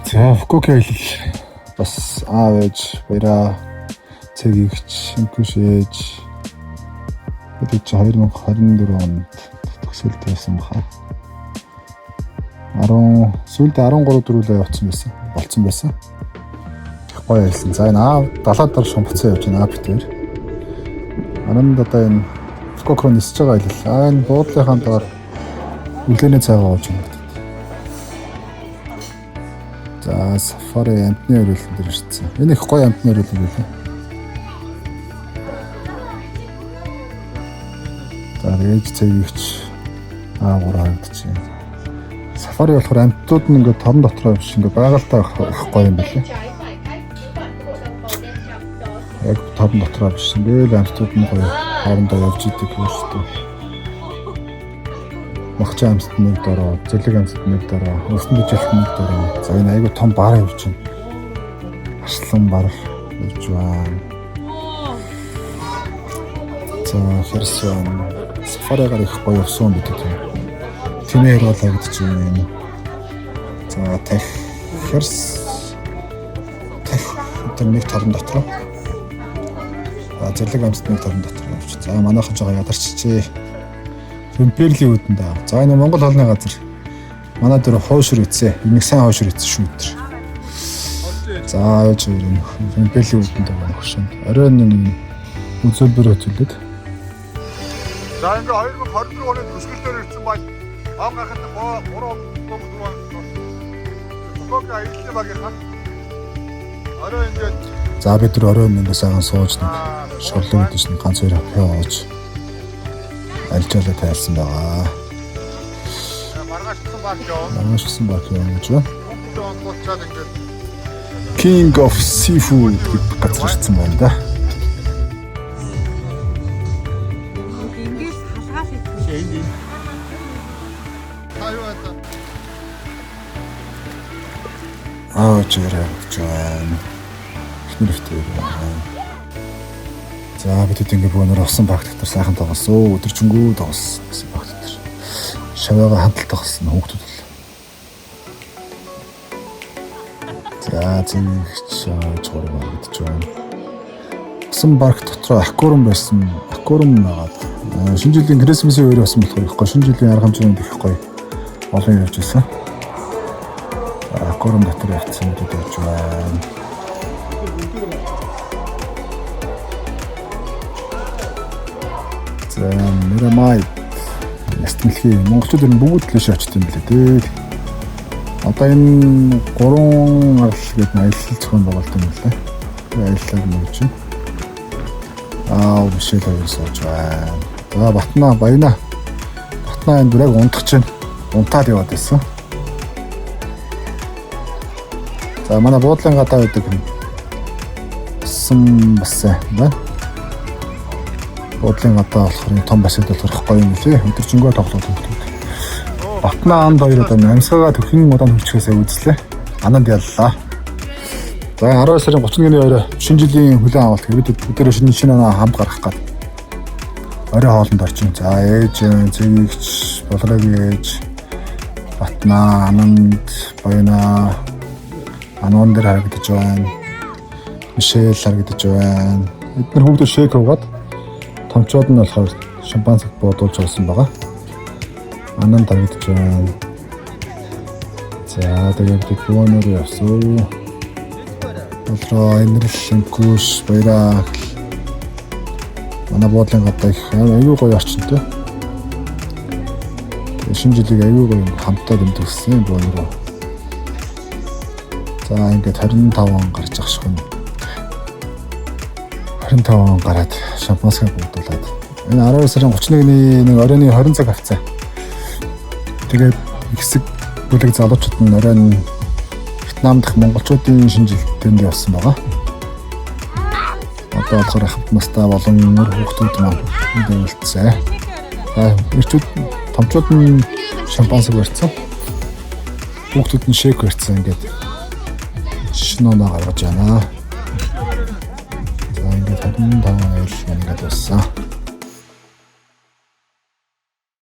За, Фукуока аялал бас аав ээж баяраа цэгийгч инкүш ээж бид чи 2024 онд төгсөлд байсан баха. 10 сүүлд 13 дөрвөлөө явцсан байсан. Болцсон байсан. Их гоё аялсан. За, энэ аав далаад дор шумбцсан явж байна аав битээр. Ананд одоо энэ Фукуока руу нисэж байгаа аялал. Аа, энэ буудлынхаа доор үлээний цайгаа ууж байна. За, сафари амтны өрөөлөн дээр ирсэн. Энэ их гоё амтны өрөөлөн байлаа. За, ээж цэвэгч аа гурав харагдчихэв. Сафари болохоор амттууд нь ингээд торон дотроо явж ингээд байгальтай их гоё юм байлаа. Яг торон дотроо биш ингээд амттууд нь гоё хоорондоо явж идэг юм шүү дээ. Махчаа амтд нэг дороо, зэлэг амтд нэг дороо, өсөн төжилт нэг дороо. За, энэ айгу том бар явж байна. Арслан бар явж байна. За, хярс байна. Сафаригаар их гоё явсан юм бид тийм. Тэмээ хэр бол харагдаж байна. За, тах хярс тах тэр нэг торон дотроо. За, зэлэг амтд нэг торон дотор явж. За, манайхан жоо ядарчжээ. Имперлийн үдэнд аа. За, энэ Монгол хоолны газар. Манай дээр хуушур үтсэ. Нэг сайн хуушур үтсэн шүү өдр. За, яаж юм Имперлийн үдэнд байгаа хөшин. Оройн нэг үзүүлбэр үзүүлээд. За, ингээ 2024 оны төгсгөл дээр ирсэн байна. Ам гахад 3 3 4 Фукуока аяллаа багийнхаа орой ингээд За, бид нар оройн нэг сайхан сууж нэг шорлог идэж нэг ганц хоёр хапиа ууж альжаалаа тайлсан байгаа. Маргаашсан баг ёо. Маргаашсан баг юм гэж байна. Хүүхдээ онцлуулчаад ингээд King of Seafood гэдэг газар ирсэн байна да. Ингээд халгаал идэх. Та юу байна? Аа, чирээ гэж байна. Эхнэр ихтэй байна. За, бид хэд ингээ бөөнөр усан баг дотор сайхан тоглосон. Өдөржингөө тоглосон гэсэн баг дотор. Шавьяага хандлт тоглосон хүүхдүүд л. За, зэнгч чурга гэж байна. Усан парк дотор аквариум байсан. Аквариум байгаад шинэ жилийн Крисмсийн үеэр болсон болохоор ихгүй. Шинэ жилийн арга хэмжээнд их гоё олон явж байсан. Аквариум дотор явцсан гэдээ явж байна. За, Мирамай Ястмэлхий монголчууд ер нь бүгд л ш очт юм билээ дээ. Одоо энэ гурван арал гэдэг нь аялал зохион байгуулалт юм лээ. Тэгээ аяллаа мөрж байна. Аа, Мишель хоёр сууж байна. За, Батнаа, Баяна. Батнаа энэ бүрэг унтах чинь унтаад яваад байсан. За, манай буудлын гадаа байдаг юм. Сан бас байна. Буудлын гадаа болохоор энэ том басид болохоор их гоё юм лээ. Өдөржингөө тоглоод хүүхдүүд. Батнаа анд хоёр одоо амьсгагаа төхөн удаан хөрчхөөсөө үзлээ. Ананд яллаа. За, 12 сарын 31-ний орой шинэ жилийн хүлээн авалт бид өдөр шинэ оноо хамт гаргах гад. Орой хоолнд орчин. За, ээж, цэгийгч, болроогийн ээж, Батнаа, Ананд, Баяна, Ануун дээр харагдаж байна. Мишель харагдаж байна. Эдгээр хүүхдүүд шейк уугаад томчууд нь болохоор шампанскиг буудуулж болсон байгаа. Ананд харагдаж байна. За, тэгээд бид бөөнөр явсан. Болроо, Энэрл, Инкүш, Баяраа. Манай буудлын гадаа их аюу гоё орчинтой. Тэгээ шинэ жилийг аюу гоё хамтдаа тэмдэглэсэн бөөнөрөө. За, ингээд 25 он гарч ах шиг нь. 25 он гараад шампанскиг буудуулаад. Энэ 12 сарын 31-ний нэг оройн 20 цаг авцаа. Тэгээд хэсэг бүлэг залуучууд нь оройн Вьетнам дахь монголчуудын шинэ жилтэнд явсан байгаа. Одоо болохоор ах настай болон өөр хүүхдүүд маань энд уулзсан. За, эрчүүд томчууд нь шампанскиг барьсан. Хүүхдүүд нь шейк барьсан, ингээд шинэ оноо гаргаж байна. За, ингээд 25 аялал маань ингээд болсон.